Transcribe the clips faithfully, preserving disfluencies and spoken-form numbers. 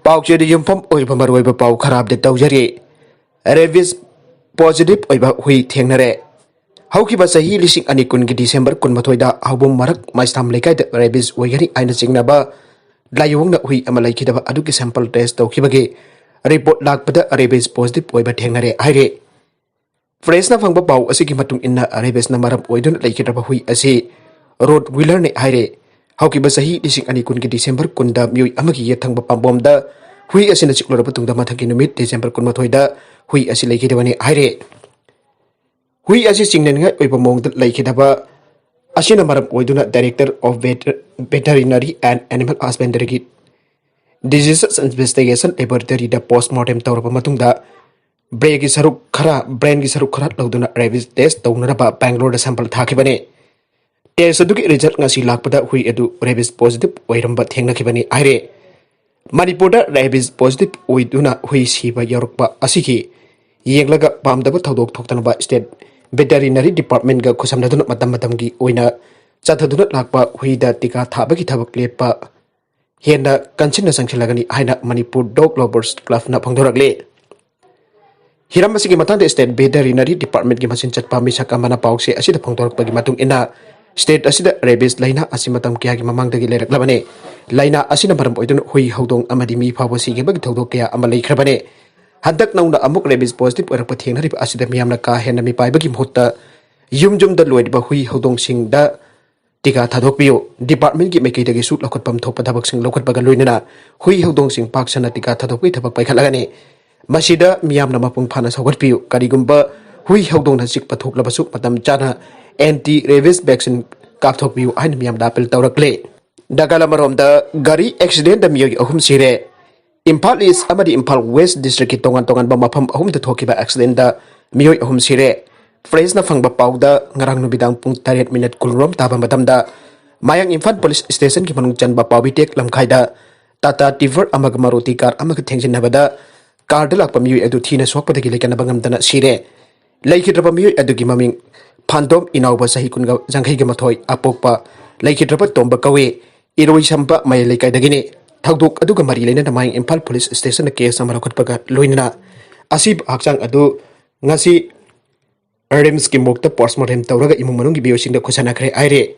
ꯄꯥꯎꯆꯦꯗ ꯌꯨꯝꯐꯝ ꯑꯣꯏꯕ ꯃꯔꯨꯑꯣꯏꯕ ꯄꯥꯎ ꯈꯔ ꯑꯞꯗꯦꯠ ꯇꯧꯖꯔꯤ꯫ ꯔꯦꯕꯤꯁ ꯄꯣꯖꯤꯇꯤꯚ ꯑꯣꯏꯕ ꯍꯨꯏ ꯊꯦꯡꯅꯔꯦ꯫ ꯍꯧꯈꯤꯕ ꯆꯍꯤ ꯂꯤꯁꯤꯡ ꯑꯅꯤ ꯀꯨꯟꯒꯤ ꯗꯤꯁꯦꯝꯕꯔ ꯀꯨꯟꯃꯥꯊꯣꯏꯗ ꯍꯧꯕꯣꯝ ꯃꯔꯛ ꯃꯥꯏꯁꯊꯥꯝ ꯂꯩꯀꯥꯏꯗ ꯔꯦꯕꯤꯁ ꯑꯣꯏꯒꯅꯤ ꯍꯥꯏꯅ ꯆꯤꯡꯅꯕ ꯂꯥꯏꯑꯣꯡꯅ ꯍꯨꯏ ꯑꯃ ꯂꯩꯈꯤꯗꯕ ꯑꯗꯨꯒꯤ ꯁꯦꯝꯄꯜ ꯇꯦꯁ ꯇꯧꯈꯤꯕꯒꯤ ꯔꯤꯄꯣꯔꯠ ꯂꯥꯛꯄꯗ ꯔꯦꯕꯤꯁ ꯄꯣꯖꯤꯇꯤꯚ ꯑꯣꯏꯕ ꯊꯦꯡꯅꯔꯦ ꯍꯥꯏꯔꯦ꯫ ꯄ꯭ꯔꯦꯁꯅ ꯐꯪꯕ ꯄꯥꯎ ꯑꯁꯤꯒꯤ ꯃꯇꯨꯡ ꯏꯟꯅ ꯔꯦꯕꯤꯁꯅ ꯃꯔꯝ ꯑꯣꯏꯗꯨꯅ ꯂꯩꯈꯤꯗ꯭ꯔꯕ ꯍꯨꯏ ꯑꯁꯤ ꯔꯣꯠ ꯋꯤꯂꯔꯅꯤ ꯍꯥꯏꯔꯦ꯫ ꯍꯧꯈꯤꯕ ꯆꯍꯤ ꯂꯤꯁꯤꯡ ꯑꯅꯤ ꯀꯨꯟꯒꯤ ꯗꯤꯁꯦꯝꯕꯔ ꯀꯨꯟꯗ ꯃꯤꯑꯣꯏ ꯑꯃꯒꯤ ꯌꯦꯠ ꯊꯪꯕ ꯄꯥꯝꯕꯣꯝꯗ ꯍꯨꯏ ꯑꯁꯤꯅ ꯆꯤꯛꯂꯨꯔꯕ ꯇꯨꯡꯗ ꯃꯊꯪꯒꯤ ꯅꯨꯃꯤꯠ ꯗꯤꯁꯦꯝꯕꯔ ꯀꯨꯟꯃꯥꯊꯣꯏꯗ ꯍꯨꯏ ꯑꯁꯤ ꯂꯩꯈꯤꯗꯕꯅꯤ ꯍꯥꯏꯔꯦ꯫ ꯍꯨꯏ ꯑꯁꯤ ꯆꯤꯡꯅꯅꯤꯡꯉꯥꯏ ꯑꯣꯏꯕ ꯃꯑꯣꯡꯗ ꯂꯩꯈꯤꯗꯕ ꯑꯁꯤꯅ ꯃꯔꯝ ꯑꯣꯏꯗꯨꯅ Director of Veter-, Veterinary and Animal Husbandryꯒꯤ Diseases Investigation Laboratoryꯗ ꯄꯣꯁꯃꯣꯔꯇꯦꯝ ꯇꯧꯔꯕ ꯃꯇꯨꯡꯗ ꯕ꯭ꯔꯦꯒꯤ ꯁꯔꯨꯛ ꯈꯔ, ꯕ꯭ꯔꯦꯟꯒꯤ ꯁꯔꯨꯛ ꯈꯔ ꯂꯧꯗꯨꯅ ꯔꯦꯕꯤꯁ ꯇꯦꯁ ꯇꯧꯅꯅꯕ ꯕꯦꯡꯒ꯭ꯂꯣꯔꯗ ꯁꯦꯝꯄꯜ ꯊꯥꯈꯤꯕꯅꯤ꯫ ꯇꯦꯁ ꯑꯗꯨꯒꯤ ꯔꯤꯖꯜꯠ ꯉꯁꯤ ꯂꯥꯛꯄꯗ ꯍꯨꯏ ꯑꯗꯨ ꯔꯦꯕꯤꯁ ꯄꯣꯖꯤꯇꯤꯚ ꯑꯣꯏꯔꯝꯕ ꯊꯦꯡꯅꯈꯤꯕꯅꯤ ꯍꯥꯏꯔꯦ꯫ ꯃꯅꯤꯄꯨꯔꯗ ꯔꯦꯕꯤꯁ ꯄꯣꯖꯤꯇꯤꯚ ꯑꯣꯏꯗꯨꯅ ꯍꯨꯏ ꯁꯤꯕ ꯌꯥꯎꯔꯛꯄ ꯑꯁꯤꯒꯤ ꯌꯦꯡꯂꯒ ꯄꯥꯝꯗꯕ ꯊꯧꯗꯣꯛ ꯊꯣꯛꯇꯅꯕ ꯁ꯭ꯇꯦꯠ ꯚꯦꯇꯔꯤꯅꯔꯤ ꯗꯤꯄꯥꯔꯠꯃꯦꯟꯒ ꯈꯨꯠꯁꯝꯅꯗꯨꯅ ꯃꯇꯝ ꯃꯇꯝꯒꯤ ꯑꯣꯏꯅ ꯆꯠꯊꯗꯨꯅ ꯂꯥꯛꯄ ꯍꯨꯏꯗ ꯇꯤꯀꯥ ꯊꯥꯕꯒꯤ ꯊꯕꯛ ꯂꯦꯞꯄ ꯍꯦꯟꯅ ꯀꯟꯁꯤꯟꯅ ꯆꯪꯁꯤꯜꯂꯒꯅꯤ ꯍꯥꯏꯅ ꯃꯅꯤꯄꯨꯔ ꯗꯣꯒ ꯂꯚꯔꯁ ꯀ꯭ꯂꯕꯅ ꯐꯣꯡꯗꯣꯔꯛꯂꯤ꯫ ꯍꯤꯔꯝ ꯑꯁꯤꯒꯤ ꯃꯇꯥꯡꯗ ꯁ꯭ꯇꯦꯠ ꯚꯦꯇꯔꯤꯅꯔꯤ ꯗꯤꯄꯥꯔꯠꯃꯦꯟꯒꯤ ꯃꯆꯤꯟ ꯆꯠꯄ ꯃꯤꯁꯛ ꯑꯃꯅ ꯄꯥꯎꯆꯦ ꯑꯁꯤꯗ ꯐꯣꯡꯗꯣꯔꯛꯄꯒꯤ ꯃꯇꯨꯡ ꯏꯟꯅ, ꯁ꯭ꯇꯦꯠ ꯑꯁꯤꯗ ꯔꯦꯕꯤꯁ ꯂꯥꯏꯅꯥ ꯑꯁꯤ ꯃꯇꯝ ꯀꯌꯥꯒꯤ ꯃꯃꯥꯡꯗꯒꯤ ꯂꯩꯔꯛꯂꯕꯅꯤ꯫ ꯂꯥꯏꯅꯥ ꯑꯁꯤꯅ ꯃꯔꯝ ꯑꯣꯏꯗꯨꯅ ꯍꯨꯏ, ꯍꯧꯗꯣꯡ ꯑꯃꯗꯤ ꯃꯤ ꯐꯥꯎꯕ ꯁꯤꯈꯤꯕꯒꯤ ꯊꯧꯗꯣꯛ ꯀꯌꯥ ꯑꯃ ꯂꯩꯈ꯭ꯔꯕꯅꯤ꯫ ꯍꯟꯗꯛ ꯅꯧꯅ ꯑꯃꯨꯛ ꯔꯦꯕꯤꯁ ꯄꯣꯖꯤꯇꯤꯚ ꯑꯣꯏꯔꯛꯄ ꯊꯦꯡꯅꯔꯤꯕ ꯑꯁꯤꯗ ꯃꯤꯌꯥꯝꯅ ꯀꯥ ꯍꯦꯟꯅ ꯃꯤꯄꯥꯏꯕꯒꯤ ꯃꯍꯨꯠꯇ ꯌꯨꯝ ꯌꯨꯝꯗ ꯂꯣꯏꯔꯤꯕ ꯍꯨꯏ ꯍꯧꯗꯣꯡꯁꯤꯡꯗ ꯇꯤꯀꯥ ꯊꯥꯗꯣꯛꯄꯤꯌꯨ꯫ ꯗꯤꯄꯥꯔꯠꯃꯦꯟꯒꯤ ꯃꯥꯏꯀꯩꯗꯒꯤꯁꯨ ꯂꯧꯈꯠꯐꯝ ꯊꯣꯛꯄ ꯊꯕꯛꯁꯤꯡ ꯂꯧꯈꯠꯄꯒ ꯂꯣꯏꯅꯅ ꯍꯨꯏ ꯍꯧꯗꯣꯡꯁꯤꯡ ꯄꯥꯛ ꯁꯟꯅ ꯇꯤꯀꯥ ꯊꯥꯗꯣꯛꯄꯒꯤ ꯊꯕꯛ ꯄꯥꯏꯈꯠꯂꯒꯅꯤ꯫ ꯃꯁꯤꯗ ꯃꯤꯌꯥꯝꯅ ꯃꯄꯨꯡ ꯐꯥꯅ ꯁꯧꯒꯠꯄꯤꯌꯨ꯫ ꯀꯔꯤꯒꯨꯝꯕ ꯍꯨꯏ ꯍꯧꯗꯣꯡꯅ ꯆꯤꯛꯄ ꯊꯣꯛꯂꯕꯁꯨ ꯃꯇꯝ ꯆꯥꯅ ꯑꯦꯟꯇꯤ ꯔꯦꯕꯤꯁ ꯚꯦꯛꯁꯤꯟ ꯀꯥꯞꯊꯣꯛꯄꯤꯌꯨ ꯍꯥꯏꯅ ꯃꯤꯌꯥꯝꯗ ꯑꯄꯤꯜ ꯇꯧꯔꯛꯂꯤ꯫ ꯅꯥꯒꯥꯂꯦꯟ ꯑꯃꯔꯣꯝꯗ ꯒꯥꯔꯤ ꯑꯦꯛꯁꯤꯗꯦꯟꯗ ꯃꯤꯑꯣꯏ ꯑꯍꯨꯝ ꯁꯤꯔꯦ꯫ ꯏꯝꯐꯥꯜ ꯏꯁ ꯑꯃꯗꯤ ꯏꯝꯐꯥꯜ ꯋꯦꯁ ꯗꯤꯁꯇ꯭ꯔꯤꯛꯀꯤ ꯇꯣꯉꯥꯟ ꯇꯣꯉꯥꯟꯕ ꯃꯐꯝ ꯑꯍꯨꯝꯗ ꯊꯣꯛꯈꯤꯕ ꯑꯦꯛꯁꯤꯗꯦꯟꯗ ꯃꯤꯑꯣꯏ ꯑꯍꯨꯝ ꯁꯤꯔꯦ꯫ ꯄ꯭ꯔꯦꯁꯅ ꯐꯪꯕ ꯄꯥꯎꯗ ꯉꯔꯥꯡ ꯅꯨꯃꯤꯗꯥꯡ ꯄꯨꯡ ꯇꯔꯦꯠ ꯃꯤꯅꯠ ꯀꯨꯟꯔꯣꯝ ꯇꯥꯕ ꯃꯇꯝꯗ ꯃꯌꯥꯡ ꯏꯝꯐꯥꯜ ꯄꯨꯂꯤꯁ ꯁ꯭ꯇꯦꯁꯟꯒꯤ ꯃꯅꯨꯡ ꯆꯟꯕ ꯄꯥꯎꯕꯤꯇꯦꯛ ꯂꯝꯈꯥꯏꯗ ꯇꯥꯇꯥ ꯇꯤꯚꯔ ꯑꯃꯒ ꯃꯥꯔꯨꯇꯤ ꯀꯥꯔ ꯑꯃꯒ ꯊꯦꯡꯖꯤꯟꯅꯕꯗ ꯀꯥꯔꯗ ꯂꯥꯛꯄ ꯃꯤꯑꯣꯏ ꯑꯗꯨ ꯊꯤꯅ ꯁꯣꯛꯄꯗꯒꯤ ꯂꯩꯀꯠꯅꯕ ꯉꯝꯗꯅ ꯁꯤꯔꯦ꯫ ꯂꯩꯈꯤꯗ꯭ꯔꯕ ꯃꯤꯑꯣꯏ ꯑꯗꯨꯒꯤ ꯃꯃꯤꯡ ꯐꯥꯟꯗꯣꯝ ꯏꯅꯥꯎꯕ, ꯆꯍꯤ ꯀꯨꯟꯒ ꯌꯥꯡꯈꯩꯒ ꯃꯥꯊꯣꯏ, ꯑꯄꯣꯛꯄ ꯂꯩꯈꯤꯗ꯭ꯔꯕ ꯇꯣꯝꯕ ꯀꯧꯏ꯫ ꯏꯔꯣꯏꯁꯦꯝꯕ ꯃꯌꯥꯏ ꯂꯩꯀꯥꯏꯗꯒꯤꯅꯤ꯫ ꯊꯧꯗꯣꯛ ꯑꯗꯨꯒ ꯃꯔꯤ ꯂꯩꯅꯅ ꯃꯌꯥꯡ ꯏꯝꯐꯥꯜ ꯄꯨꯂꯤꯁ ꯁ꯭ꯇꯦꯁꯟꯗ ꯀꯦꯁ ꯑꯃ ꯂꯧꯈꯠꯄꯒ ꯂꯣꯏꯅꯅ ꯑꯁꯤꯕ ꯍꯛꯆꯥꯡ ꯑꯗꯨ ꯉꯁꯤ ꯔꯤꯝꯁꯀꯤ ꯃꯣꯔꯒꯇ ꯄꯣꯁꯃꯣꯔꯇꯦꯝ ꯇꯧꯔꯒ ꯏꯃꯨꯡ ꯃꯅꯨꯡꯒꯤ ꯃꯤꯑꯣꯏꯁꯤꯡꯗ ꯈꯨꯠꯁꯟꯅꯈ꯭ꯔꯦ ꯍꯥꯏꯔꯦ꯫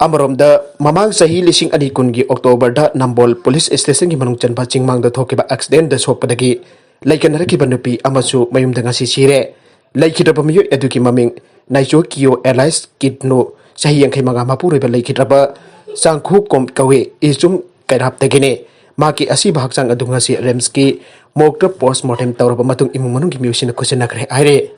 ꯑꯃꯔꯣꯝꯗ, ꯃꯃꯥꯡ ꯆꯍꯤ ꯂꯤꯁꯤꯡ ꯑꯅꯤ ꯀꯨꯟꯒꯤ ꯑꯣꯛꯇꯣꯕꯔꯗ ꯅꯝꯕꯣꯜ ꯄꯨꯂꯤꯁ ꯁ꯭ꯇꯦꯁꯟꯒꯤ ꯃꯅꯨꯡ ꯆꯟꯕ ꯆꯤꯡꯃꯥꯡꯗ ꯊꯣꯛꯈꯤꯕ ꯑꯦꯛꯁꯤꯗꯦꯟꯗ ꯁꯣꯛꯄꯗꯒꯤ ꯂꯩꯀꯟꯅꯔꯛꯈꯤꯕ ꯅꯨꯄꯤ ꯑꯃꯁꯨ ꯃꯌꯨꯝꯗ ꯉꯁꯤ ꯁꯤꯔꯦ꯫ ꯂꯩꯈꯤꯗ꯭ꯔꯕ ꯃꯤꯑꯣꯏ ꯑꯗꯨꯒꯤ ꯃꯃꯤꯡ ꯅꯥꯏꯆꯣ ꯀꯤꯌꯣ ꯑꯦꯂꯥꯏꯁ ꯀꯤꯗꯅꯣ, ꯆꯍꯤ ꯌꯥꯡꯈꯩ ꯃꯉꯥ, ꯃꯄꯨꯔꯣꯏꯕ ꯂꯩꯈꯤꯗ꯭ꯔꯕ ꯆꯥꯡꯈꯨ ꯀꯣꯝ ꯀꯧꯏ꯫ ꯏꯆꯨꯝ ꯀꯩꯔꯥꯞꯇꯒꯤꯅꯤ꯫ ꯃꯍꯥꯛꯀꯤ ꯑꯁꯤꯕ ꯍꯛꯆꯥꯡ ꯑꯗꯨ ꯉꯁꯤ ꯔꯤꯝꯁꯀꯤ ꯃꯣꯔꯒꯇ ꯄꯣꯁꯃꯣꯔꯇꯦꯝ ꯇꯧꯔꯕ ꯃꯇꯨꯡ ꯏꯃꯨꯡ ꯃꯅꯨꯡꯒꯤ ꯃꯤꯑꯣꯏꯁꯤꯡꯅ ꯈꯨꯠꯁꯟꯅꯈ꯭ꯔꯦ ꯍꯥꯏꯔꯦ꯫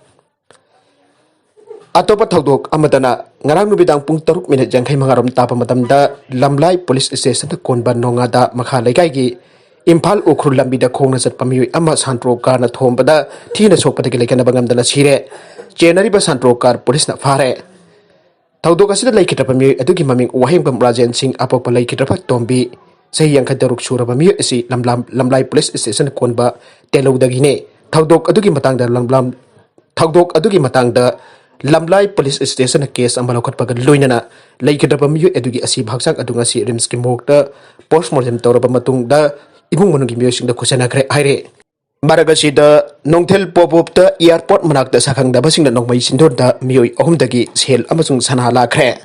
ꯑꯇꯣꯞꯄ ꯊꯧꯗꯣꯛ ꯑꯃꯗꯅ, ꯉꯔꯥꯡ ꯅꯨꯃꯤꯗꯥꯡ ꯄꯨꯡ ꯇꯔꯨꯛ ꯃꯤꯅꯤꯠ ꯌꯥꯡꯈꯩ ꯃꯉꯥ ꯔꯣꯝ ꯇꯥꯕ ꯃꯇꯝꯗ ꯂꯝꯂꯥꯏ ꯄꯨꯂꯤꯁ ꯁ꯭ꯇꯦꯁꯟꯗ ꯀꯣꯟꯕ ꯅꯣꯡꯉꯥꯗ ꯃꯈꯥ ꯂꯩꯀꯥꯏꯒꯤ ꯏꯝꯐꯥꯜ ꯎꯈ꯭ꯔꯨꯜ ꯂꯝꯕꯤꯗ ꯈꯣꯡꯅ ꯆꯠꯄ ꯃꯤꯑꯣꯏ ꯑꯃ ꯁꯥꯟꯇ꯭ꯔꯣ ꯀꯥꯔꯅ ꯊꯣꯝꯕꯗ ꯊꯤꯅ ꯁꯣꯛꯄꯗꯒꯤ ꯂꯩꯈꯠꯅꯕ ꯉꯝꯗꯅ ꯁꯤꯔꯦ꯫ ꯆꯦꯟꯅꯔꯤꯕ ꯁꯥꯟꯇ꯭ꯔꯣ ꯀꯥꯔ ꯄꯨꯂꯤꯁꯅ ꯐꯥꯔꯦ꯫ ꯊꯧꯗꯣꯛ ꯑꯁꯤꯗ ꯂꯩꯈꯤꯗ꯭ꯔꯕ ꯃꯤꯑꯣꯏ ꯑꯗꯨꯒꯤ ꯃꯃꯤꯡ ꯋꯥꯍꯦꯡꯕꯝ ꯔꯥꯖꯦꯟ ꯁꯤꯡ, ꯑꯄꯣꯛꯄ ꯂꯩꯈꯤꯗ꯭ꯔꯕ ꯇꯣꯝꯕꯤ, ꯆꯍꯤ ꯌꯥꯡꯈꯩ ꯇꯔꯨꯛ ꯁꯨꯔꯕ ꯃꯤꯑꯣꯏ ꯑꯁꯤ ꯂꯝꯂꯥꯝ-, ꯂꯝꯂꯥꯏ ꯄꯨꯂꯤꯁ ꯁ꯭ꯇꯦꯁꯟ ꯀꯣꯟꯕ ꯇꯦꯂꯧꯗꯒꯤꯅꯤ꯫ ꯊꯧꯗꯣꯛ ꯑꯗꯨꯒꯤ ꯃꯇꯥꯡꯗ ꯂꯝꯂꯥꯝ-, ꯊꯧꯗꯣꯛ ꯑꯗꯨꯒꯤ ꯃꯇꯥꯡꯗ ꯂꯝꯂꯥꯏ ꯄꯨꯂꯤꯁ ꯁ꯭ꯇꯦꯁꯟꯅ ꯀꯦꯁ ꯑꯃ ꯂꯧꯈꯠꯄꯒ ꯂꯣꯏꯅꯅ ꯂꯩꯈꯤꯗ꯭ꯔꯕ ꯃꯤꯑꯣꯏ ꯑꯗꯨꯒꯤ ꯑꯁꯤꯕ ꯍꯛꯆꯥꯡ ꯑꯗꯨ ꯉꯁꯤ ꯔꯤꯝꯁꯀꯤ ꯃꯣꯔꯒꯇ ꯄꯣꯁꯃꯣꯔꯇꯦꯝ ꯇꯧꯔꯕ ꯃꯇꯨꯡꯗ ꯏꯃꯨꯡ ꯃꯅꯨꯡꯒꯤ ꯃꯤꯑꯣꯏꯁꯤꯡꯗ ꯈꯨꯠꯁꯟꯅꯈ꯭ꯔꯦ ꯍꯥꯏꯔꯦ꯫ ꯃꯔꯛ ꯑꯁꯤꯗ, ꯅꯣꯡꯊꯤꯜ ꯄꯣꯕꯣꯞꯇ ꯑꯦꯌꯥꯔꯄꯣꯔꯠ ꯃꯅꯥꯛꯇ ꯁꯛꯈꯪꯗꯕꯁꯤꯡꯅ ꯅꯣꯡꯃꯩ ꯆꯤꯟꯗꯣꯟꯗ ꯃꯤꯑꯣꯏ ꯑꯍꯨꯝꯗꯒꯤ ꯁꯦꯜ ꯑꯃꯁꯨꯡ ꯁꯅꯥ ꯂꯥꯛꯈ꯭ꯔꯦ꯫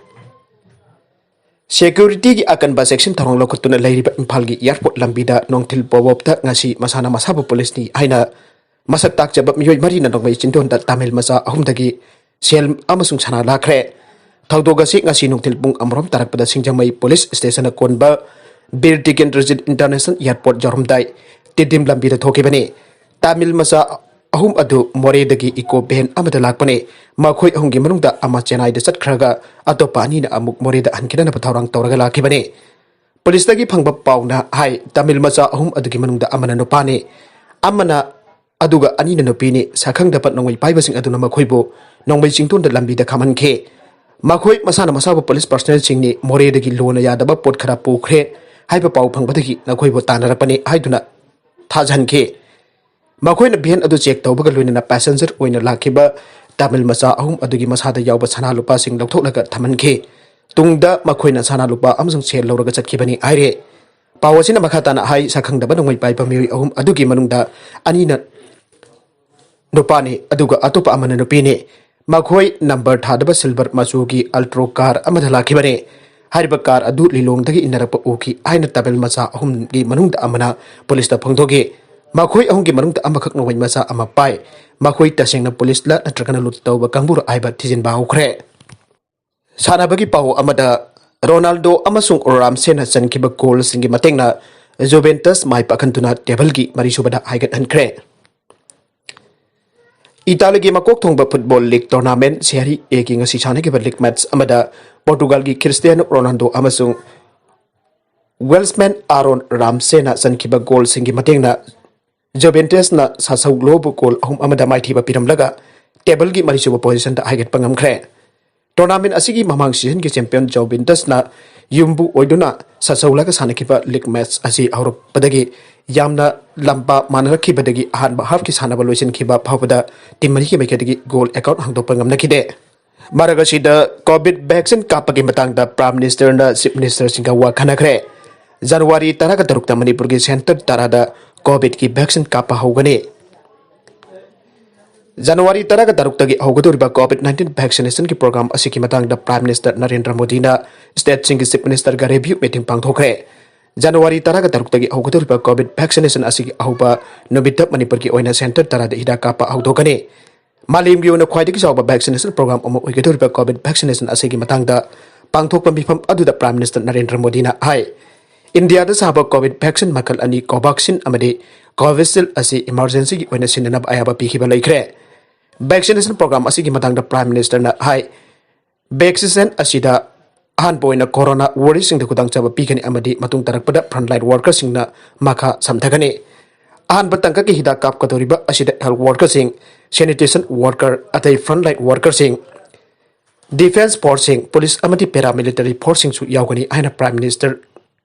ꯁꯦꯀ꯭ꯌꯨꯔꯤꯇꯤꯒꯤ ꯑꯀꯟꯕ ꯆꯦꯛꯁꯤꯟ ꯊꯧꯔꯥꯡ ꯂꯧꯈꯠꯇꯨꯅ ꯂꯩꯔꯤꯕ ꯏꯝꯐꯥꯜꯒꯤ ꯑꯦꯌꯥꯔꯄꯣꯔꯠ ꯂꯝꯕꯤꯗ ꯅꯣꯡꯊꯤꯜ ꯄꯣꯕꯣꯞꯇ ꯉꯁꯤ ꯃꯁꯥꯅ ꯃꯁꯥꯕꯨ ꯄꯨꯂꯤꯁꯅꯤ ꯍꯥꯏꯅ ꯃꯁꯛ ꯇꯥꯛꯆꯕ ꯃꯤꯑꯣꯏ ꯃꯔꯤꯅ ꯅꯣꯡꯃꯩ ꯆꯤꯟꯗꯣꯟꯗ ꯇꯥꯃꯤꯜ ꯃꯆꯥ ꯑꯍꯨꯝꯗꯒꯤ ꯁꯦꯜ ꯑꯃꯁꯨꯡ ꯁꯅꯥ ꯂꯥꯛꯈ꯭ꯔꯦ꯫ ꯊꯧꯗꯣꯛ ꯑꯁꯤ ꯉꯁꯤ ꯅꯨꯡꯊꯤꯜ ꯄꯨꯡ ꯑꯃꯔꯣꯝ ꯇꯥꯔꯛꯄꯗ ꯁꯤꯡꯖꯃꯩ ꯄꯨꯂꯤꯁ ꯁ꯭ꯇꯦꯁꯟꯅ ꯀꯣꯟꯕ ꯕꯤꯔ ꯇꯤꯀꯦꯟꯗ꯭ꯔꯖꯤꯠ ꯏꯟꯇꯔꯅꯦꯁꯅꯦꯜ ꯑꯦꯌꯥꯔꯄꯣꯔꯠ ꯌꯧꯔꯝꯗꯥꯏ ꯇꯤꯗꯤꯝ ꯂꯝꯕꯤꯗ ꯊꯣꯛꯈꯤꯕꯅꯤ꯫ ꯇꯥꯃꯤꯜ ꯃꯆꯥ ꯑꯍꯨꯝ ꯑꯗꯨ ꯃꯣꯔꯦꯗꯒꯤ ꯏꯀꯣ ꯚꯦꯟ ꯑꯃꯗ ꯂꯥꯛꯄꯅꯤ꯫ ꯃꯈꯣꯏ ꯑꯍꯨꯝꯒꯤ ꯃꯅꯨꯡꯗ ꯑꯃ ꯆꯦꯟꯅꯥꯏꯗ ꯆꯠꯈ꯭ꯔꯒ ꯑꯇꯣꯞꯄ ꯑꯅꯤꯅ ꯑꯃꯨꯛ ꯃꯣꯔꯦꯗ ꯍꯟꯈꯤꯅꯅꯕ ꯊꯧꯔꯥꯡ ꯇꯧꯔꯒ ꯂꯥꯛꯈꯤꯕꯅꯤ꯫ ꯄꯨꯂꯤꯁꯇꯒꯤ ꯐꯪꯕ ꯄꯥꯎꯅ ꯍꯥꯏ, ꯇꯥꯃꯤꯜ ꯃꯆꯥ ꯑꯍꯨꯝ ꯑꯗꯨꯒꯤ ꯃꯅꯨꯡꯗ ꯑꯃꯅ ꯅꯨꯄꯥꯅꯤ, ꯑꯃꯅ, ꯑꯗꯨꯒ ꯑꯅꯤꯅ ꯅꯨꯄꯤꯅꯤ꯫ ꯁꯛꯈꯪꯗꯕ ꯅꯣꯡꯃꯩ ꯄꯥꯏꯕꯁꯤꯡ ꯑꯗꯨꯅ ꯃꯈꯣꯏꯕꯨ ꯅꯣꯡꯃꯩ ꯆꯤꯡꯗꯣꯟꯗ ꯂꯝꯕꯤꯗ ꯈꯥꯝꯍꯟꯈꯤ꯫ ꯃꯈꯣꯏ ꯃꯁꯥꯅ ꯃꯁꯥꯕꯨ ꯄꯨꯂꯤꯁ ꯄꯔꯁꯅꯦꯜꯁꯤꯡꯅꯤ, ꯃꯣꯔꯦꯗꯒꯤ ꯂꯣꯟꯅ ꯌꯥꯗꯕ ꯄꯣꯠ ꯈꯔ ꯄꯨꯈ꯭ꯔꯦ ꯍꯥꯏꯕ ꯄꯥꯎ ꯐꯪꯕꯗꯒꯤ ꯅꯈꯣꯏꯕꯨ ꯇꯥꯟꯅꯔꯛꯄꯅꯤ ꯍꯥꯏꯗꯨꯅ ꯊꯥꯖꯍꯟꯈꯤ꯫ ꯃꯈꯣꯏꯅ ꯚꯦꯟ ꯑꯗꯨ ꯆꯦꯛ ꯇꯧꯕꯒ ꯂꯣꯏꯅꯅ ꯄꯦꯁꯦꯟꯖꯔ ꯑꯣꯏꯅ ꯂꯥꯛꯈꯤꯕ ꯇꯥꯃꯤꯜ ꯃꯆꯥ ꯑꯍꯨꯝ ꯑꯗꯨꯒꯤ ꯃꯁꯥꯗ ꯌꯥꯎꯕ ꯁꯅꯥ ꯂꯨꯄꯥꯁꯤꯡ ꯂꯧꯊꯣꯛꯂꯒ ꯊꯝꯍꯟꯈꯤ꯫ ꯇꯨꯡꯗ ꯃꯈꯣꯏꯅ ꯁꯅꯥ ꯂꯨꯄꯥ ꯑꯃꯁꯨꯡ ꯁꯦꯜ ꯂꯧꯔꯒ ꯆꯠꯈꯤꯕꯅꯤ ꯍꯥꯏꯔꯦ꯫ ꯄꯥꯎ ꯑꯁꯤꯅ ꯃꯈꯥ ꯇꯥꯅ ꯍꯥꯏ, ꯁꯛꯈꯪꯗꯕ ꯅꯣꯡꯃꯩ ꯄꯥꯏꯕ ꯃꯤꯑꯣꯏ ꯑꯍꯨꯝ ꯑꯗꯨꯒꯤ ꯃꯅꯨꯡꯗ ꯑꯅꯤꯅ ꯅꯨꯄꯥꯅꯤ, ꯑꯗꯨꯒ ꯑꯇꯣꯞꯄ ꯑꯃꯅ ꯅꯨꯄꯤꯅꯤ꯫ ꯃꯈꯣꯏ ꯅꯝꯕꯔ ꯊꯥꯗꯕ ꯁꯤꯜꯚꯔ ꯃꯆꯨꯒꯤ ꯑꯜꯇ꯭ꯔꯣ ꯀꯥꯔ ꯑꯃꯗ ꯂꯥꯛꯈꯤꯕꯅꯤ꯫ ꯍꯥꯏꯔꯤꯕ ꯀꯥꯔ ꯑꯗꯨ ꯂꯤꯂꯣꯡꯗꯒꯤ ꯏꯟꯅꯔꯛꯄ ꯎꯈꯤ ꯍꯥꯏꯅ ꯇꯥꯕꯦꯜ ꯃꯆꯥ ꯑꯍꯨꯝꯒꯤ ꯃꯅꯨꯡꯗ ꯑꯃꯅ ꯄꯨꯂꯤꯁꯇ ꯐꯣꯡꯗꯣꯛꯈꯤ꯫ ꯃꯈꯣꯏ ꯑꯍꯨꯝꯒꯤ ꯃꯅꯨꯡꯗ ꯑꯃꯈꯛ ꯅꯣꯡꯃꯩ ꯃꯆꯥ ꯑꯃ ꯄꯥꯏ꯫ ꯃꯈꯣꯏ ꯇꯁꯦꯡꯅ ꯄꯨꯂꯤꯁꯂ ꯅꯠꯇ꯭ꯔꯒꯅ ꯂꯨꯠ ꯇꯧꯕ ꯀꯥꯡꯕꯨꯔ ꯍꯥꯏꯕ ꯊꯤꯖꯤꯟꯕ ꯍꯧꯈ꯭ꯔꯦ꯫ ꯁꯥꯟꯅꯕꯒꯤ ꯄꯥꯎ ꯑꯃꯗ, ꯔꯣꯅꯥꯜꯗꯣ ꯑꯃꯁꯨꯡ ꯔꯥꯝꯁꯦꯅ ꯆꯟꯈꯤꯕ ꯒꯣꯜꯁꯤꯡꯒꯤ ꯃꯇꯦꯡꯅ ꯖꯨꯚꯦꯟꯇꯁ ꯃꯥꯏ ꯄꯥꯛꯍꯟꯗꯨꯅ ꯇꯦꯕꯜꯒꯤ ꯃꯔꯤꯁꯨꯕꯗ ꯍꯥꯏꯒꯠꯍꯟꯈ꯭ꯔꯦ꯫ ꯏꯇꯥꯂꯤꯒꯤ ꯃꯀꯣꯛ ꯊꯣꯡꯕ ꯐꯨꯠꯕꯣꯜ ꯂꯤꯒ ꯇꯣꯔꯅꯥꯃꯦꯟ ꯁꯦꯔꯤ ꯑꯦꯒꯤ ꯉꯁꯤ ꯁꯥꯟꯅꯈꯤꯕ ꯂꯤꯒ ꯃꯦꯆ ꯑꯃꯗ ꯄꯣꯔꯇꯨꯒꯜꯒꯤ ꯈ꯭ꯔꯤꯁꯇꯤꯌꯥꯅꯣ ꯔꯣꯅꯥꯜꯗꯣ ꯑꯃꯁꯨꯡ ꯋꯦꯜꯁꯃꯦꯟ ꯑꯥꯔꯣꯟ ꯔꯥꯝꯁꯦꯅ ꯆꯟꯈꯤꯕ ꯒꯣꯜꯁꯤꯡꯒꯤ ꯃꯇꯦꯡꯅ ꯖꯨꯚꯦꯟꯇꯁꯅ ꯁꯥꯁꯧ ꯂꯣꯕꯨ ꯒꯣꯜ ꯑꯍꯨꯝ ꯑꯃꯗ ꯃꯥꯏꯊꯤꯕ ꯄꯤꯔꯝꯂꯒ ꯇꯦꯕꯜꯒꯤ ꯃꯔꯤꯁꯨꯕ ꯄꯣꯖꯤꯁꯟꯗ ꯍꯥꯏꯒꯠꯄ ꯉꯝꯈ꯭ꯔꯦ꯫ ꯇꯣꯔꯅꯥꯃꯦꯟ ꯑꯁꯤꯒꯤ ꯃꯃꯥꯡ ꯁꯤꯖꯟꯒꯤ ꯆꯦꯝꯄꯤꯌꯟ ꯖꯨꯚꯦꯟꯇꯁꯅ ꯌꯨꯝꯕꯨ ꯑꯣꯏꯗꯨꯅ ꯁꯥꯁꯧꯂꯒ ꯁꯥꯟꯅꯈꯤꯕ ꯂꯤꯒ ꯃꯦꯆ ꯑꯁꯤ ꯍꯧꯔꯛꯄꯗꯒꯤ ꯌꯥꯝꯅ ꯂꯝꯕꯥ ꯃꯥꯟꯅꯔꯛꯈꯤꯕꯗꯒꯤ ꯑꯍꯥꯟꯕ ꯍꯥꯐꯀꯤ ꯁꯥꯟꯅꯕ ꯂꯣꯏꯁꯤꯟꯈꯤꯕ ꯐꯥꯎꯕꯗ ꯇꯤꯝ ꯃꯔꯤꯒꯤ ꯃꯥꯏꯀꯩꯗꯒꯤ ꯒꯣꯜ ꯑꯦꯀꯥꯎꯟ ꯍꯥꯡꯗꯣꯛꯄ ꯉꯝꯅꯈꯤꯗꯦ꯫ ꯃꯔꯛ ꯑꯁꯤꯗ ꯀꯣꯚꯤꯗ ꯚꯦꯛꯁꯤꯟ ꯀꯥꯞꯄꯒꯤ ꯃꯇꯥꯡꯗ ꯄ꯭ꯔꯥꯏꯝ ꯃꯤꯅꯤꯁꯇꯔꯅ ꯆꯤꯐ ꯃꯤꯅꯤꯁꯇꯔꯁꯤꯡꯒ ꯋꯥ ꯈꯟꯅꯈ꯭ꯔꯦ꯫ ꯖꯅꯋꯥꯔꯤ ꯇꯔꯥꯒ ꯇꯔꯨꯛꯇ ꯃꯅꯤꯄꯨꯔꯒꯤ ꯁꯦꯟꯇꯔ ꯇꯔꯥꯗ ꯀꯣꯚꯤꯗꯀꯤ ꯚꯦꯛꯁꯤꯟ ꯀꯥꯞꯄ ꯍꯧꯒꯅꯤ꯫ ꯖꯅꯋꯥꯔꯤ ꯇꯔꯥꯒ ꯇꯔꯨꯛꯇꯒꯤ ꯍꯧꯒꯗꯧꯔꯤꯕ ꯀꯣꯚꯤꯗ ꯅꯥꯏꯟꯇꯤꯟ ꯚꯦꯛꯁꯤꯅꯦꯁꯟꯒꯤ ꯄ꯭ꯔꯣꯒ꯭ꯔꯥꯝ ꯑꯁꯤꯒꯤ ꯃꯇꯥꯡꯗ ꯄ꯭ꯔꯥꯏꯝ ꯃꯤꯅꯤꯁꯇꯔ ꯅꯔꯦꯟꯗ꯭ꯔ ꯃꯣꯗꯤꯅ ꯁ꯭ꯇꯦꯠꯁꯤꯡꯒꯤ ꯆꯤꯐ ꯃꯤꯅꯤꯁꯇꯔꯒ ꯔꯤꯚ꯭ꯌꯨ ꯃꯤꯇꯤꯡ ꯄꯥꯡꯊꯣꯛꯈ꯭ꯔꯦ꯫ ꯖꯅꯋꯥꯔꯤ ꯇꯔꯥꯒ ꯇꯔꯨꯛꯇꯒꯤ ꯍꯧꯒꯗꯧꯔꯤꯕ ꯀꯣꯚꯤꯗ ꯚꯦꯛꯁꯤꯅꯦꯁꯟ ꯑꯁꯤꯒꯤ ꯑꯍꯧꯕ ꯅꯨꯃꯤꯠꯇ ꯃꯅꯤꯄꯨꯔꯒꯤ ꯑꯣꯏꯅ ꯁꯦꯟꯇꯔ ꯇꯔꯥꯗ ꯍꯤꯗꯥꯛ ꯀꯥꯞꯄ ꯍꯧꯗꯣꯛꯀꯅꯤ꯫ ꯃꯥꯂꯦꯝꯒꯤ ꯑꯣꯏꯅ ꯈ꯭ꯋꯥꯏꯗꯒꯤ ꯆꯥꯎꯕ ꯚꯦꯛꯁꯤꯅꯦꯁꯟ ꯄ꯭ꯔꯣꯒ꯭ꯔꯥꯝ ꯑꯃ ꯑꯣꯏꯒꯗꯧꯔꯤꯕ ꯀꯣꯚꯤꯗ ꯚꯦꯛꯁꯤꯅꯦꯁꯟ ꯑꯁꯤꯒꯤ ꯃꯇꯥꯡꯗ ꯄꯥꯡꯊꯣꯛꯄ ꯃꯤꯐꯝ ꯑꯗꯨꯗ ꯄ꯭ꯔꯥꯏꯝ ꯃꯤꯅꯤꯁꯇꯔ ꯅꯔꯦꯟꯗ꯭ꯔ ꯃꯣꯗꯤꯅ ꯍꯥꯏ, ꯏꯟꯗꯤꯌꯥꯗ ꯁꯥꯕ ꯀꯣꯚꯤꯗ ꯚꯦꯛꯁꯤꯟ ꯃꯈꯜ ꯑꯅꯤ, ꯀꯣꯚꯥꯛꯁꯤꯟ ꯑꯃꯗꯤ ꯀꯣꯚꯤꯁꯤꯜꯗ ꯑꯁꯤ ꯏꯃꯔꯖꯦꯟꯁꯤꯒꯤ ꯑꯣꯏꯅ ꯁꯤꯖꯤꯟꯅꯅꯕ ꯑꯌꯥꯕ ꯄꯤꯈꯤꯕ ꯂꯩꯈ꯭ꯔꯦ꯫ ꯚꯦꯛꯁꯤꯅꯦꯁꯟ ꯄ꯭ꯔꯣꯒ꯭ꯔꯥꯝ ꯑꯁꯤꯒꯤ ꯃꯇꯥꯡꯗ ꯄ꯭ꯔꯥꯏꯝ ꯃꯤꯅꯤꯁꯇꯔꯅ ꯍꯥꯏ, ꯚꯦꯛꯁꯤꯟ ꯑꯁꯤꯗ ꯑꯍꯥꯟꯕ ꯑꯣꯏꯅ ꯀꯣꯔꯣꯅꯥ ꯋꯥꯔꯤꯁꯤꯡꯗ ꯈꯨꯗꯣꯡꯆꯥꯕ ꯄꯤꯒꯅꯤ ꯑꯃꯗꯤ ꯃꯇꯨꯡ ꯇꯥꯔꯛꯄꯗ ꯐ꯭ꯔꯟꯂꯥꯏꯟ ꯋꯥꯔꯀꯔꯁꯤꯡꯅ ꯃꯈꯥ ꯁꯝꯊꯒꯅꯤ꯫ ꯑꯍꯥꯟꯕ ꯇꯥꯡꯀꯛꯀꯤ ꯍꯤꯗꯥꯛ ꯀꯥꯞꯀꯗꯧꯔꯤꯕ ꯑꯁꯤꯗ ꯍꯦꯜꯊ ꯋꯥꯔꯀꯔꯁꯤꯡ, ꯁꯦꯅꯤꯇꯦꯁꯟ ꯋꯥꯔꯀꯔ, ꯑꯇꯩ ꯐ꯭ꯔꯟꯂꯥꯏꯟ ꯋꯥꯔꯀꯔꯁꯤꯡ, ꯗꯤꯐꯦꯟꯁ ꯐꯣꯔꯁꯁꯤꯡ, ꯄꯨꯂꯤꯁ ꯑꯃꯗꯤ ꯄꯦꯔꯥꯃꯤꯂꯤꯇꯔꯤ ꯐꯣꯔꯁꯁꯤꯡꯁꯨ ꯌꯥꯎꯒꯅꯤ ꯍꯥꯏꯅ ꯄ꯭ꯔꯥꯏꯝ ꯃꯤꯅꯤꯁꯇꯔ,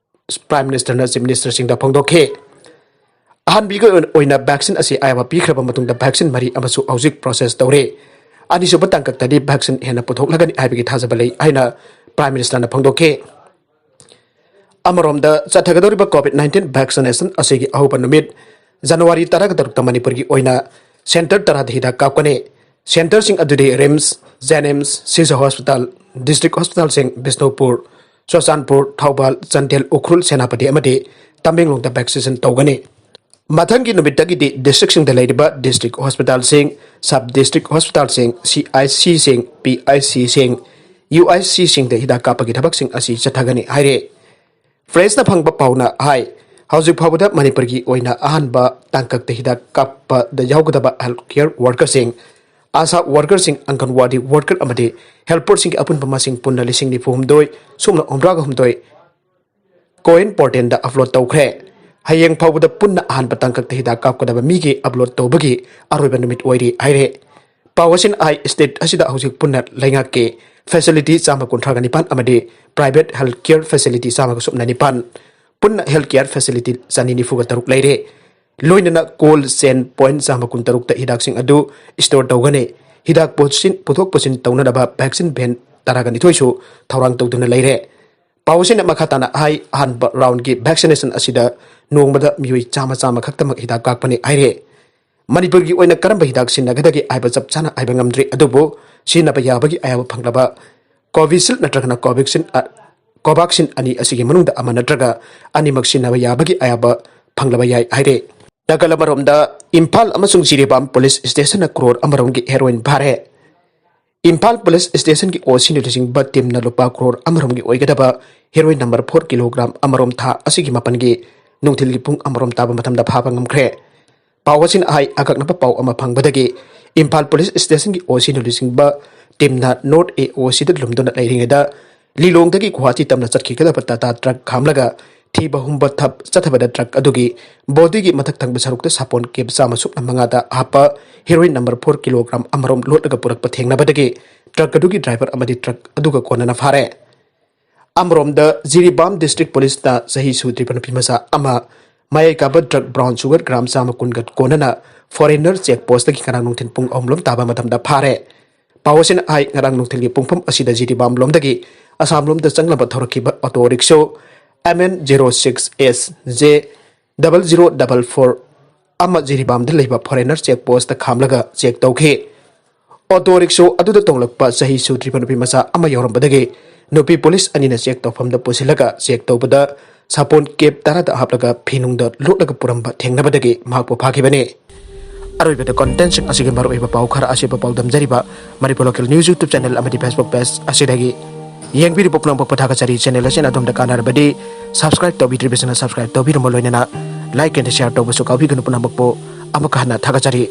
ꯄ꯭ꯔꯥꯏꯝ ꯃꯤꯅꯤꯁꯇꯔꯅ ꯆꯤꯐ ꯃꯤꯅꯤꯁꯇꯔꯁꯤꯡꯗ ꯐꯣꯡꯗꯣꯛꯈꯤ꯫ ꯑꯍꯥꯟꯕꯒꯤ ꯑꯣꯏꯅ ꯚꯦꯛꯁꯤꯟ ꯑꯁꯤ ꯑꯌꯥꯕ ꯄꯤꯈ꯭ꯔꯕ ꯃꯇꯨꯡꯗ ꯚꯦꯛꯁꯤꯟ ꯃꯔꯤ ꯑꯃꯁꯨ ꯍꯧꯖꯤꯛ ꯄ꯭ꯔꯣꯁꯦꯁ ꯇꯧꯔꯤ꯫ ꯑꯅꯤꯁꯨꯕ ꯇꯥꯡꯀꯛꯇꯗꯤ ꯚꯦꯛꯁꯤꯟ ꯍꯦꯟꯅ ꯄꯨꯊꯣꯛꯂꯒꯅꯤ ꯍꯥꯏꯕꯒꯤ ꯊꯥꯖꯕ ꯂꯩ ꯍꯥꯏꯅ ꯄ꯭ꯔꯥꯏꯝ ꯃꯤꯅꯤꯁꯇꯔꯅ ꯐꯣꯡꯗꯣꯛꯈꯤ꯫ ꯑꯃꯔꯣꯝꯗ, ꯆꯠꯊꯒꯗꯧꯔꯤꯕ COVID nineteen vaccination ꯑꯁꯤꯒꯤ ꯑꯍꯧꯕ ꯅꯨꯃꯤꯠ January ꯇꯔꯥꯒ ꯇꯔꯨꯛꯇ ꯃꯅꯤꯄꯨꯔꯒꯤ ꯑꯣꯏꯅ center ꯇꯔꯥꯗ ꯍꯤꯗꯥꯛ ꯀꯥꯞꯀꯅꯤ꯫ Centreꯁꯤꯡ ꯑꯗꯨꯗꯤ RIMS, JNIMS, Sisha Hospital, district hospitalꯁꯤꯡ Bishnupur, Churachandpur, Thoubal, Chandel, Ukhrul, Senapati ꯑꯃꯗꯤ ꯇꯃꯦꯡꯂꯣꯡꯗ vaccination ꯇꯧꯒꯅꯤ꯫ ꯃꯊꯪꯒꯤ ꯅꯨꯃꯤꯠꯇꯒꯤꯗꯤ districtꯁꯤꯡꯗ ꯂꯩꯔꯤꯕ district hospitalꯁꯤꯡ, sub district hospitalꯁꯤꯡ, CICꯁꯤꯡ, PICꯁꯤꯡ, UICꯁꯤꯡꯗ ꯍꯤꯗꯥꯛ ꯀꯥꯞꯄꯒꯤ ꯊꯕꯛꯁꯤꯡ ꯑꯁꯤ ꯆꯠꯊꯒꯅꯤ ꯍꯥꯏꯔꯦ꯫ Pressꯅ ꯐꯪꯕ ꯄꯥꯎꯅ ꯍꯥꯏ, ꯍꯧꯖꯤꯛ ꯐꯥꯎꯕꯗ ꯃꯅꯤꯄꯨꯔꯒꯤ ꯑꯣꯏꯅ ꯑꯍꯥꯟꯕ ꯇꯥꯡꯀꯛꯇ ꯍꯤꯗꯥꯛ ꯀꯥꯞꯄꯗ ꯌꯥꯎꯒꯗꯕ health care workerꯁꯤꯡ, ASHA workerꯁꯤꯡ, ꯑꯪꯒꯟꯋꯥꯗꯤ worker ꯑꯃꯗꯤ helperꯁꯤꯡꯒꯤ ꯑꯄꯨꯟꯕ ꯃꯁꯤꯡ ꯄꯨꯟꯅ ꯂꯤꯁꯤꯡ ꯅꯤꯐꯨ ꯍꯨꯝꯗꯣꯏ, ꯁꯨꯞꯅ ꯍꯨꯝꯗ꯭ꯔꯥꯒ ꯍꯨꯝꯗꯣꯏ COWIN portalꯗ upload ꯇꯧꯈ꯭ꯔꯦ꯫ ꯍꯌꯦꯡ ꯐꯥꯎꯕꯗ ꯄꯨꯟꯅ ꯑꯍꯥꯟꯕ ꯇꯥꯡꯀꯛꯇ ꯍꯤꯗꯥꯛ ꯀꯥꯞꯀꯗꯕ ꯃꯤꯒꯤ upload ꯇꯧꯕꯒꯤ ꯑꯔꯣꯏꯕ ꯅꯨꯃꯤꯠ ꯑꯣꯏꯔꯤ ꯍꯥꯏꯔꯦ꯫ ꯄꯥꯎ ꯑꯁꯤꯅ ꯍꯥꯏ, state ꯑꯁꯤꯗ ꯍꯧꯖꯤꯛ ꯄꯨꯟꯅ ꯂꯩꯉꯥꯛꯀꯤ facility ꯆꯥꯝꯃ ꯀꯨꯟꯊ꯭ꯔꯥꯒ ꯅꯤꯄꯥꯟ ꯑꯃꯗꯤ private health care facility ꯆꯥꯝꯃꯒ ꯁꯨꯞꯅ ꯅꯤꯄꯥꯟ, ꯄꯨꯟꯅ health care facility ꯆꯅꯤ ꯅꯤꯐꯨꯒ ꯇꯔꯨꯛ ꯂꯩꯔꯦ꯫ ꯂꯣꯏꯅꯅ cold chain point ꯆꯥꯝꯃ ꯀꯨꯟꯇꯔꯨꯛꯇ ꯍꯤꯗꯥꯛꯁꯤꯡ ꯑꯗꯨ store ꯇꯧꯒꯅꯤ꯫ ꯍꯤꯗꯥꯛ ꯄꯨꯁꯤꯟ-, ꯄꯨꯊꯣꯛ ꯄꯨꯁꯤꯟ ꯇꯧꯅꯅꯕ vaccine van ꯇꯔꯥꯒ ꯅꯤꯊꯣꯏꯁꯨ ꯊꯧꯔꯥꯡ ꯇꯧꯗꯨꯅ ꯂꯩꯔꯦ꯫ ꯄꯥꯎ ꯑꯁꯤꯅ ꯃꯈꯥ ꯇꯥꯅ ꯍꯥꯏ, ꯑꯍꯥꯟꯕ roundꯒꯤ vaccination ꯑꯁꯤꯗ ꯅꯣꯡꯃꯗ ꯃꯤꯑꯣꯏ ꯆꯥꯝꯃ, ꯆꯥꯝꯃ ꯈꯛꯇꯃꯛ ꯍꯤꯗꯥꯛ ꯀꯥꯞꯀꯅꯤ ꯍꯥꯏꯔꯦ꯫ ꯃꯅꯤꯄꯨꯔꯒꯤ ꯑꯣꯏꯅ ꯀꯔꯝꯕ ꯍꯤꯗꯥꯛ ꯁꯤꯖꯤꯟꯅꯒꯗꯒꯦ ꯍꯥꯏꯕ ꯆꯞ ꯆꯥꯅ ꯍꯥꯏꯕ ꯉꯝꯗ꯭ꯔꯤ, ꯑꯗꯨꯕꯨ ꯁꯤꯖꯤꯟꯅꯕ ꯌꯥꯕꯒꯤ ꯑꯌꯥꯕ ꯐꯪꯂꯕ Covishield ꯅꯠꯇ꯭ꯔꯒꯅ Covaxin, ꯑ, Covaxin ꯑꯅꯤ ꯑꯁꯤꯒꯤ ꯃꯅꯨꯡꯗ ꯑꯃ ꯅꯠꯇ꯭ꯔꯒ ꯑꯅꯤꯃꯛ ꯁꯤꯖꯤꯟꯅꯕ ꯌꯥꯕꯒꯤ ꯑꯌꯥꯕ ꯐꯪꯂꯕ ꯌꯥꯏ ꯍꯥꯏꯔꯦ꯫ ꯅꯥꯀꯜ ꯑꯃꯔꯣꯝꯗ, ꯏꯝꯐꯥꯜ ꯑꯃꯁꯨꯡ ꯖꯤꯔꯤꯕꯥꯝ police stationꯅ crore ꯑꯃꯔꯣꯝꯒꯤ heroin ꯐꯥꯔꯦ꯫ ꯏꯝꯐꯥꯜ police stationꯒꯤ OCꯅ ꯂꯨꯆꯤꯡꯕ teamꯅ ꯂꯨꯄꯥ crore ꯑꯃꯔꯣꯝꯒꯤ ꯑꯣꯏꯒꯗꯕ heroin number four kilogram ꯑꯃꯔꯣꯝ ꯊꯥ ꯑꯁꯤꯒꯤ ꯃꯥꯄꯟꯒꯤ ꯅꯨꯡꯊꯤꯜꯒꯤ ꯄꯨꯡ ꯑꯃꯔꯣꯝ ꯇꯥꯕ ꯃꯇꯝꯗ ꯐꯥꯕ ꯉꯝꯈ꯭ꯔꯦ꯫ ꯄꯥꯎ ꯑꯁꯤꯅ ꯍꯥꯏ, ꯑꯀꯛꯅꯕ ꯄꯥꯎ ꯑꯃ ꯐꯪꯕꯗꯒꯤ ꯏꯝꯐꯥꯜ police stationꯒꯤ OCꯅ ꯂꯨꯆꯤꯡꯕ teamꯅ North AOCꯗ ꯂꯨꯝꯗꯨꯅ ꯂꯩꯔꯤꯉꯩꯗ ꯂꯤꯂꯣꯡꯗꯒꯤ ꯒꯨꯋꯥꯍꯥꯇꯤ ꯇꯝꯅ ꯆꯠꯈꯤꯒꯗꯕ Tata truck ꯈꯥꯝꯂꯒ ꯊꯤꯕ ꯍꯨꯝꯕ ꯊꯞ ꯆꯠꯊꯕꯗ truck ꯑꯗꯨꯒꯤ bodyꯒꯤ ꯃꯊꯛ ꯊꯪꯕ ꯁꯔꯨꯛꯇ ꯁꯥꯄꯣꯟ kg ꯆꯥꯝꯃ ꯁꯨꯞꯅ ꯃꯉꯥꯗ ꯍꯥꯞꯄ heroin number four kilogram ꯑꯃꯔꯣꯝ ꯂꯣꯠꯂꯒ ꯄꯨꯔꯛꯄ ꯊꯦꯡꯅꯕꯗꯒꯤ truck ꯑꯗꯨꯒꯤ driver ꯑꯃꯗꯤ truck ꯑꯗꯨꯒ ꯀꯣꯟꯅꯅ ꯐꯥꯔꯦ꯫ ꯑꯃꯔꯣꯝꯗ, ꯖꯤꯔꯤꯕꯥꯝ district policeꯅ ꯆꯍꯤ ꯁꯨꯗ꯭ꯔꯤꯕ ꯅꯨꯄꯤ ꯃꯆꯥ ꯑꯃ ꯃꯌꯥꯏ ꯀꯥꯕ drug brown sugar gram ꯆꯥꯝꯃ ꯀꯨꯟꯒ ꯀꯣꯟꯅꯅ foreigner check postꯇꯒꯤ ꯉꯔꯥꯡ ꯅꯨꯡꯊꯤꯜ ꯄꯨꯡ ꯑꯍꯨꯝ ꯂꯣꯝ ꯇꯥꯕ ꯃꯇꯝꯗ ꯐꯥꯔꯦ꯫ ꯄꯥꯎ ꯑꯁꯤꯅ ꯍꯥꯏ, ꯉꯔꯥꯡ ꯅꯨꯡꯊꯤꯜꯒꯤ ꯄꯨꯡꯐꯝ ꯑꯁꯤꯗ ꯖꯤꯔꯤꯕꯥꯝ ꯂꯣꯝꯗꯒꯤ ꯑꯁꯥꯝ ꯂꯣꯝꯗ ꯆꯪꯂꯝꯕ ꯊꯧꯔꯛꯈꯤꯕ auto rickshaw M N zero six S J double zero double four ꯑꯃ ꯖꯤꯔꯤꯕꯥꯝꯗ ꯂꯩꯕ foreigner check post ꯇ ꯈꯥꯝꯂꯒ check ꯇꯧꯈꯤ꯫ Auto rickshaw ꯑꯗꯨꯗ ꯇꯣꯡꯂꯛꯄ ꯆꯍꯤ ꯁꯨꯗ꯭ꯔꯤꯕ ꯅꯨꯄꯤ ꯃꯆꯥ ꯑꯃ ꯌꯥꯎꯔꯝꯕꯗꯒꯤ ꯅꯨꯄꯤ ꯄꯨꯂꯤꯁ ꯑꯅꯤꯅ check ꯇꯧꯐꯝꯗ ꯄꯨꯁꯤꯜꯂꯒ check ꯇꯧꯕꯗ ꯁꯥꯄꯣꯟ cap ꯇꯔꯥꯗ ꯍꯥꯞꯂꯒ ꯐꯤꯅꯨꯡꯗ ꯂꯣꯠꯂꯒ ꯄꯨꯔꯝꯕ ꯊꯦꯡꯅꯕꯗꯒꯤ ꯃꯍꯥꯛꯄꯨ ꯐꯥꯈꯤꯕꯅꯤ꯫ ꯑꯔꯣꯏꯕꯗ content ꯁꯤꯡ ꯑꯁꯤꯒꯤ ꯃꯔꯨꯑꯣꯏꯕ ꯄꯥꯎ ꯈꯔ ꯑꯁꯤꯕꯨ ꯄꯥꯎꯗꯝꯖꯔꯤꯕ Manipur Local News YouTube channel ꯑꯃꯗꯤ Facebook page ꯑꯁꯤꯗꯒꯤ꯫ ꯌꯦꯡꯕꯤꯔꯤꯕ ꯄꯨꯝꯅꯃꯛꯄꯨ ꯊꯥꯒꯠꯆꯔꯤ꯫ Channel ꯑꯁꯤꯅ ꯑꯗꯣꯝꯗ ꯀꯥꯟꯅꯔꯕꯗꯤ subscribe ꯇꯧꯕꯤꯗ꯭ꯔꯤꯕꯁꯤꯡꯅ subscribe ꯇꯧꯕꯤꯔꯝꯕ ꯂꯣꯏꯅꯅ like and share ꯇꯧꯕꯁꯨ ꯀꯥꯎꯕꯤꯒꯅꯨ꯫ ꯄꯨꯝꯅꯃꯛꯄꯨ ꯑꯃꯨꯛꯀ ꯍꯟꯅ ꯊꯥꯒꯠꯆꯔꯤ꯫